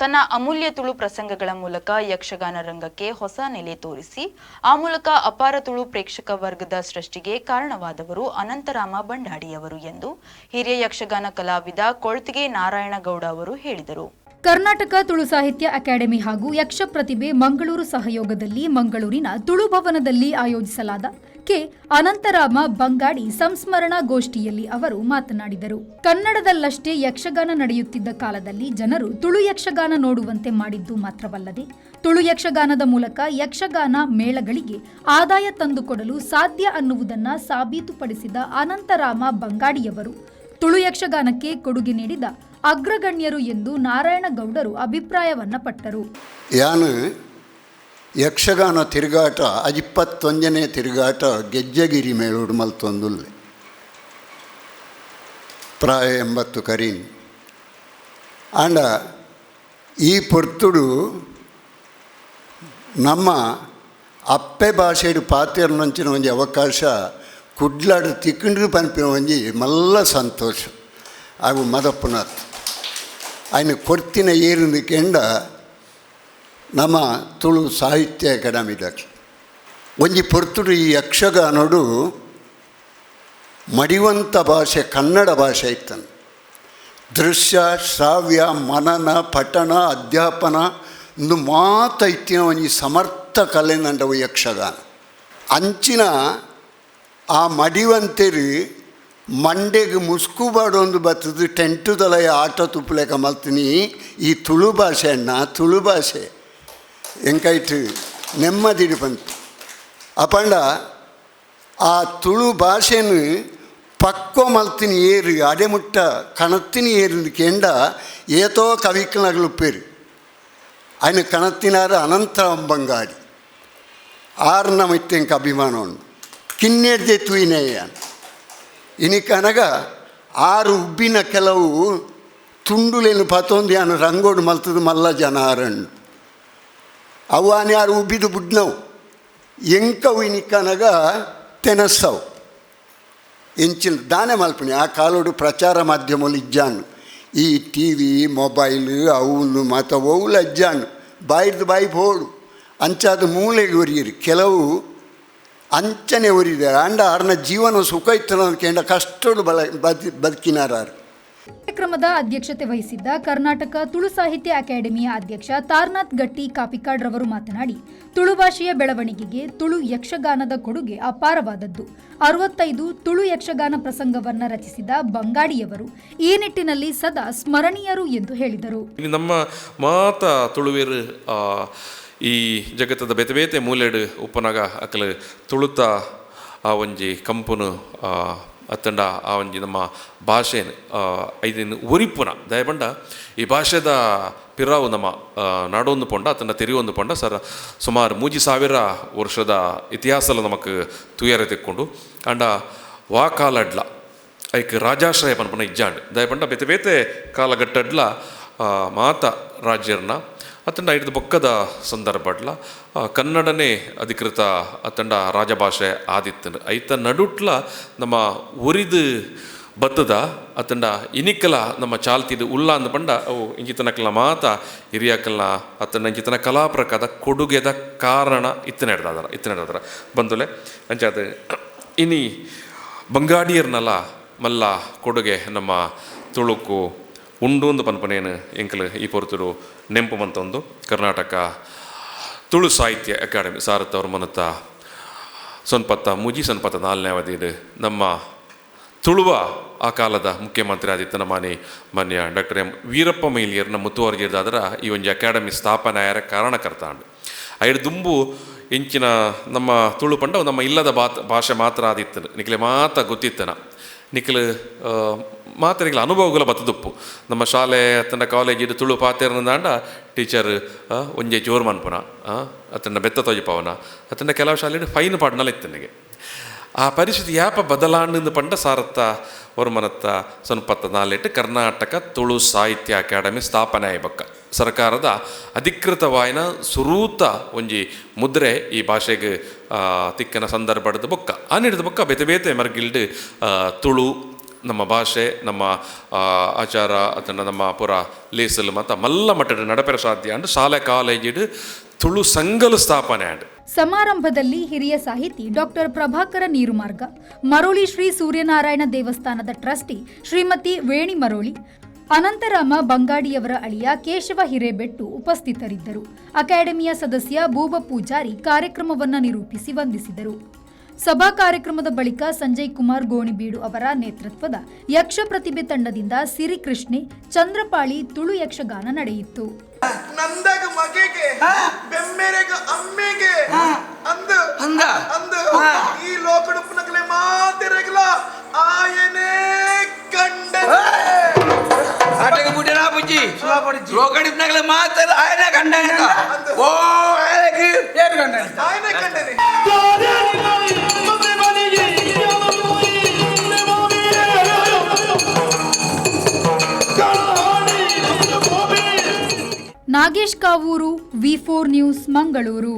ತನ್ನ ಅಮೂಲ್ಯ ತುಳು ಪ್ರಸಂಗಗಳ ಮೂಲಕ ಯಕ್ಷಗಾನ ರಂಗಕ್ಕೆ ಹೊಸ ನೆಲೆ ತೋರಿಸಿ ಆ ಮೂಲಕ ಅಪಾರ ತುಳು ಪ್ರೇಕ್ಷಕ ವರ್ಗದ ಸೃಷ್ಟಿಗೆ ಕಾರಣವಾದವರು ಅನಂತರಾಮ ಬಂಡಾಡಿಯವರು ಎಂದು ಹಿರಿಯ ಯಕ್ಷಗಾನ ಕಲಾವಿದ ಕೊಳ್ತಿಗೆ ನಾರಾಯಣಗೌಡ ಅವರು ಹೇಳಿದರು. ಕರ್ನಾಟಕ ತುಳು ಸಾಹಿತ್ಯ ಅಕಾಡೆಮಿ ಹಾಗೂ ಯಕ್ಷ ಪ್ರತಿಭೆ ಮಂಗಳೂರು ಸಹಯೋಗದಲ್ಲಿ ಮಂಗಳೂರಿನ ತುಳು ಭವನದಲ್ಲಿ ಆಯೋಜಿಸಲಾದ ಕೆ ಅನಂತರಾಮ ಬಂಗಾಡಿ ಸಂಸ್ಮರಣಾ ಗೋಷ್ಠಿಯಲ್ಲಿ ಅವರು ಮಾತನಾಡಿದರು. ಕನ್ನಡದಲ್ಲಷ್ಟೇ ಯಕ್ಷಗಾನ ನಡೆಯುತ್ತಿದ್ದ ಕಾಲದಲ್ಲಿ ಜನರು ತುಳು ಯಕ್ಷಗಾನ ನೋಡುವಂತೆ ಮಾಡಿದ್ದು ಮಾತ್ರವಲ್ಲದೆ, ತುಳು ಯಕ್ಷಗಾನದ ಮೂಲಕ ಯಕ್ಷಗಾನ ಮೇಳಗಳಿಗೆ ಆದಾಯ ತಂದುಕೊಡಲು ಸಾಧ್ಯ ಅನ್ನುವುದನ್ನು ಸಾಬೀತುಪಡಿಸಿದ ಅನಂತರಾಮ ಬಂಗಾಡಿಯವರು ತುಳು ಯಕ್ಷಗಾನಕ್ಕೆ ಕೊಡುಗೆ ನೀಡಿದ ಅಗ್ರಗಣ್ಯರು ಎಂದು ನಾರಾಯಣಗೌಡರು ಅಭಿಪ್ರಾಯವನ್ನ ಪಟ್ಟರು. ಯಾನು ಯಕ್ಷಗಾನ ತಿರುಗಾಟ 21ನೇ ತಿರುಗಾಟ ಗೆಜ್ಜೆಗಿರಿ ಮೇಳೋಡು ಮಲ್ತೊಂದುಲ್ಲೆ. ಪ್ರಾಯ 80 ಕರೀನ್. ಆಂಡ ಈ ಪೊರ್ತುಡು ನಮ್ಮ ಅಪ್ಪೆ ಭಾಷೆಡು ಪಾತೆರ್ನಂಚಿನ ಒಂಜಿ ಅವಕಾಶ ಕುಡ್ಲಾಡು ತಿಕ್ಕಂಡ್ರು ಪನ್ಪಿನ ಒಂಜಿ ಮಲ್ಲ ಸಂತೋಷ. ಅವು ಮದಪ್ಪುನಾಥ್ ఆయన ಕೊರ್ತಿನ ಏರಿಂದು ಕೆಂಡ ನಮ್ಮ ತುಳು ಸಾಹಿತ್ಯ ಅಕಾಡೆಮಿದಾಕಿ ಒಂಜಿ ಪೊರ್ತುಡು ಈ ಯಕ್ಷಗಾನೋಡು ಮಡಿವಂತ ಭಾಷೆ ಕನ್ನಡ ಭಾಷೆ ಇತ್ತನು. ದೃಶ್ಯ, ಶ್ರಾವ್ಯ, ಮನನ, ಪಠಣ, ಅಧ್ಯಾಪನ ಒಂದು ಮಾತ ಇತ್ತಿನ ಒಂಜಿ ಸಮರ್ಥ ಕಲೆ ನಂಡವು ಯಕ್ಷಗಾನ. ಅಂಚಿನ ಆ ಮಡಿವಂತೆರು ಮಂಡೆಗೆ ಮುಸ್ಕು ಬಾಡೊಂದು ಬತ್ತದು ಟೆಂಟು ತಲೆಯ ಆಟ ತುಪ್ಪಲೇಕ ಮಲ್ತೀನಿ. ಈ ತುಳು ಭಾಷೆ ಅಣ್ಣ, ತುಳು ಭಾಷೆ ಎಂಕೈಟ್ ನೆಮ್ಮದಿಡು ಬಂತು. ಅಪಂಡ ಆ ತುಳು ಭಾಷೆನು ಪಕ್ವ ಮಲ್ತಿನಿ ಏರು ಅಡೆಮುಟ್ಟ ಕಣತ್ತಿನಿ ಏರು ಕೆಂಡ ಏತೋ ಕವಿಕ್ನಗಳು ಪೇರು ఆయన ಕಣತ್ತಿನಾರು ಅನಂತರಾಮ್ ಬಂಗಾಡಿ ಆರ್ನ ಮಿತ್ತೆಂಕ ಅಭಿಮಾನ ಉಂಡು. ಕಿನ್ನೆಡ್ದೆ ತೂಯಿನೇಯ ಇನಿಕನಗ ಆರು ಉಬ್ಬಿನ ಕೆಲವು ತುಂಡುಲೇನು ಪತೊಂದು ಯಾನು ರಂಗೋಡು ಮಲ್ತದ ಮಲ್ಲ ಜನ ಆರಣ್ಣು ಅವು ಆನೆ ಆರು ಉಬ್ಬಿದು ಬುಡ್ನವು ಎಂಕವು ಇನಿಕನಗ ತೆನಸ್ಸವು ಎಂಚಿನ ದಾನೆ ಮಲ್ಪಣಿ. ಆ ಕಾಲೋಡು ಪ್ರಚಾರ ಮಾಧ್ಯಮలు ಇಜ್ಜಾನು. ಈ ಟಿವಿ, ಮೊಬೈಲ್ ಅವು ಮಾತ ಒವ್ಲು ಅಜ್ಜಾನು. ಬಾಯಿರ್ದು ಬಾಯಿ ಪೋಡು ಅಂಚಾದ ಮೂಲೆಗೆ ಒರಿಯಿರಿ. ಕೆಲವು ಅಂಚನೆ ಒರಿದಾರೆ. ಅಂಡ ಆರ್ನ ಜೀವನ ಸುಖ ಇತ್ತು ಕೇಂದ್ರ ಕಷ್ಟಡು ಬಲ ಬದುಕಿನಾರು. ಕಾರ್ಯಕ್ರಮದ ಅಧ್ಯಕ್ಷತೆ ವಹಿಸಿದ್ದ ಕರ್ನಾಟಕ ತುಳು ಸಾಹಿತ್ಯ ಅಕಾಡೆಮಿಯ ಅಧ್ಯಕ್ಷ ತಾರ್ನಾಥ್ ಗಟ್ಟಿ ಕಾಪಿಕಾಡ್ ರವರು ಮಾತನಾಡಿ, ತುಳು ಭಾಷೆಯ ಬೆಳವಣಿಗೆಗೆ ತುಳು ಯಕ್ಷಗಾನದ ಕೊಡುಗೆ ಅಪಾರವಾದದ್ದು. 65 ತುಳು ಯಕ್ಷಗಾನ ಪ್ರಸಂಗವನ್ನ ರಚಿಸಿದ ಬಂಗಾಡಿಯವರು ಈ ನಿಟ್ಟಿನಲ್ಲಿ ಸದಾ ಸ್ಮರಣೀಯರು ಎಂದು ಹೇಳಿದರು. ಇನ್ನು ನಮ್ಮ ಮಾತ ತುಳುವೇರು ಈ ಜಗತ್ತದ ಬೇತೆ ಬೇತೆ ಮೂಲೆಡು ಉಪ್ಪನಾಗ ಅಕಲು ತುಳುತ ಆ ಒಂಜಿ ಕಂಪುನು ಅತ್ತಂಡ ಆ ಒಂಜಿ ನಮ್ಮ ಭಾಷೆನ್ ಐದಿನ ಒರಿಪುನ. ದಯಪಂಡ ಈ ಭಾಷೆದ ಪಿರಾವು ನಮ್ಮ ನಾಡೊಂದು ಪೊಂಡ ಅತ್ತಂಡ ತೆರಿಯೊಂದು ಪೊಂಡ ಸರ್ ಸುಮಾರು 3000 ವರ್ಷದ ಇತಿಹಾಸಲ ನಮಕ್ ತುಯರೆ ತೆಕ್ಕೊಂಡು. ಅಂಡ ವಾ ಕಾಲಡ್ಲ ಐಕ್ ರಾಜಾಶ್ರಯ ಪನ್ಪುನ ಇಜ್ಜಾಂಡ್. ದಯಪಂಡ ಬೇತೆ ಬೇತೆ ಕಾಲಘಟ್ಟಡ್ಲ ಮಾತ ರಾಜ್ಯರ್ನ ಅತ್ತಂಡ ಐಡ್ದು ಬೊಕ್ಕದ ಸಂದರ್ಭಡ್ಲ ಕನ್ನಡನೇ ಅಧಿಕೃತ ಅತ್ತಂಡ ರಾಜಭಾಷೆ ಆದಿತ್ತನು. ಐತ ನಡುಟ್ಲ ನಮ್ಮ ಒರಿದು ಬತ್ತದ ಅತ್ತಂಡ ಇನಿಕಲ ನಮ್ಮ ಚಾಲ್ತಿದು ಉಲ್ಲ ಅಂದ ಪಂಡ ಅವು ಇಂಚಿತನಕಲ್ನ ಮಾತ ಹಿರಿಯಾಕಲ್ನ ಅತ್ತಂಡ ಇಂಚಿತನ ಕಲಾ ಪ್ರಕಾರದ ಕೊಡುಗೆದ ಕಾರಣ ಇತ್ತನೆಡ್ದಾದರ ಇತ್ತನೆಡ್ದಾದರ ಬಂದುಲೆ. ಅಂಚಾದ ಇನಿ ಬಂಗಾಡಿಯರ್ನಲ ಮಲ್ಲ ಕೊಡುಗೆ ನಮ್ಮ ತುಳುಕು ಉಂಡು ಒಂದು ಪನ್ಪನೇನು ಎಂಕಲು ಈ ಪೊರ್ತುಡು ನೆಂಪು ಮಂತೊಂದು ಕರ್ನಾಟಕ ತುಳು ಸಾಹಿತ್ಯ ಅಕಾಡೆಮಿ ಸಾರತ್ತವ್ರ ಮನತ ಸೊನ್ಪತ್ತ ಮುಜಿ ಸೊನ್ಪತ್ತ ನಾಲ್ನೇ ಅವಧಿದು ನಮ್ಮ ತುಳುವ ಆ ಕಾಲದ ಮುಖ್ಯಮಂತ್ರಿ ಆದಿತ್ಯನ ಮಾನ್ಯ ಡಾಕ್ಟರ್ ಎಂ ವೀರಪ್ಪ ಮೈಲಿಯರ್ನ ಮುತುವರ್ಜಿರ್ದಾದ್ರ ಈ ಒಂಜಿ ಅಕಾಡೆಮಿ ಸ್ಥಾಪನೆ ಆಯರ ಕಾರಣಕರ್ತಾಂಡು. ಐಡ್ ದುಂಬು ಇಂಚಿನ ನಮ್ಮ ತುಳು ಪಂಡ ನಮ್ಮ ಇಲ್ಲದ ಭಾಷೆ ಮಾತ್ರ ಆದಿತ್ತನು. ನಿಕ್ಲೆ ಮಾತ ಗೊತ್ತಿತ್ತನ ನಿಕ್ಲು ಮಾತರಿಗಳ ಅನುಭವಗಳ ಬತ್ತದುಪ್ಪು. ನಮ್ಮ ಶಾಲೆ ಅತ್ತಂಡ ಕಾಲೇಜ್ ಇದು ತುಳು ಪಾತೆರ್ನದಾಂಡ ಟೀಚರ್ ಒಂಜೆ ಜೋರು ಮನ್ಪುನ, ಅತ್ತಂಡ ಬೆತ್ತ ತೋಜಿಪವನ, ಅತ್ತಂಡ ಕೆಲವು ಶಾಲೆ ಫೈನ್ ಪಾಡ್ನಲ್ಲ ಇತ್ತನಿಗೆ. ಆ ಪರಿಸ್ಥಿತಿ ಯಾಪ ಬದಲಾಂಡು ಪಂಡ ಸಾರತ್ತ ಒರ್ಮನತ್ತ ಸೊನ್ಪತ್ತ ನಾಲೆಟ್ಟು ಕರ್ನಾಟಕ ತುಳು ಸಾಹಿತ್ಯ ಅಕಾಡೆಮಿ ಸ್ಥಾಪನೆ ಆಯ್ಬಕ್ಕ ಸರ್ಕಾರದ ಅಧಿಕೃತವಾಯಿನ ಸುರೂತ ಒಂಜಿ ಮುದ್ರೆ ಈ ಭಾಷೆಗೆ ತಿಕ್ಕನ ಸಂದರ್ಭದ ಬೊಕ್ಕ ಆ ನೀಡಿದ ಬೊಕ್ಕ ಬೇತೆ ಬೇತೆ ಮರ್ಗಿಲ್ಡ್ ತುಳು ನಮ್ಮ ಭಾಷೆ, ನಮ್ಮ ಆಚಾರ ಅತಂಡ ನಮ್ಮ ಪುರ ಲೇಸಲು ಮತ್ತ ಮಲ್ಲ ಮಟ್ಟದ ನಡಪೆರ ಸಾಧ್ಯ ಅಂಡ್ ಶಾಲೆ ಕಾಲೇಜಿಡ್ ತುಳು ಸಂಘಲು ಸ್ಥಾಪನೆ ಆಂಡ್. ಸಮಾರಂಭದಲ್ಲಿ ಹಿರಿಯ ಸಾಹಿತಿ ಡಾಕ್ಟರ್ ಪ್ರಭಾಕರ ನೀರುಮಾರ್ಗ, ಮರೋಳಿ ಶ್ರೀ ಸೂರ್ಯನಾರಾಯಣ ದೇವಸ್ಥಾನದ ಟ್ರಸ್ಟಿ ಶ್ರೀಮತಿ ವೇಣಿ ಮರೋಳಿ, ಅನಂತರಾಮ ಬಂಗಾಡಿಯವರ ಅಳಿಯ ಕೇಶವ ಹಿರೇಬೆಟ್ಟು ಉಪಸ್ಥಿತರಿದ್ದರು. ಅಕಾಡೆಮಿಯ ಸದಸ್ಯ ಬೂಬ ಪೂಜಾರಿ ಕಾರ್ಯಕ್ರಮವನ್ನು ನಿರೂಪಿಸಿ ವಂದಿಸಿದರು. ಸಭಾ ಕಾರ್ಯಕ್ರಮದ ಬಳಿಕ ಸಂಜಯ್ ಕುಮಾರ್ ಗೋಣಿಬೀಡು ಅವರ ನೇತೃತ್ವದ ಯಕ್ಷ ಪ್ರತಿಭೆ ತಂಡದಿಂದ ಸಿರಿಕೃಷ್ಣೆ ಚಂದ್ರಪಾಳಿ ತುಳು ಯಕ್ಷಗಾನ ನಡೆಯಿತು. ನಂದಗ ಮಗೆಗೆ, ಬೆಮ್ಮೆರೆಗ ಅಮ್ಮೆಗೆ ಅಂದು ಅಂದ? ಅಂದು ಈ ಲೋಕಡುಪ್ಪನಕಲೆ ಮಾತೆರೆಗ್ಲ ಆಯನೇ ಕಂಡ. ಆಟಕ್ಕೆ ಬಿಟ್ಟೆ ಬುಜ್ಜಿ ಲೋಕಡಿಪ್ನಾಗಲೇ ಮಾತ್ರ ಆಯನ ಕಂಡ. ಓ ಆಯನಕ್ಕೆ ಏರು ಕಂಡ? ಆಯನೇ ಕಂಡನೆ. ನಾಗೇಶ್ ಕಾವೂರು, ವಿ4 ನ್ಯೂಸ್, ಮಂಗಳೂರು.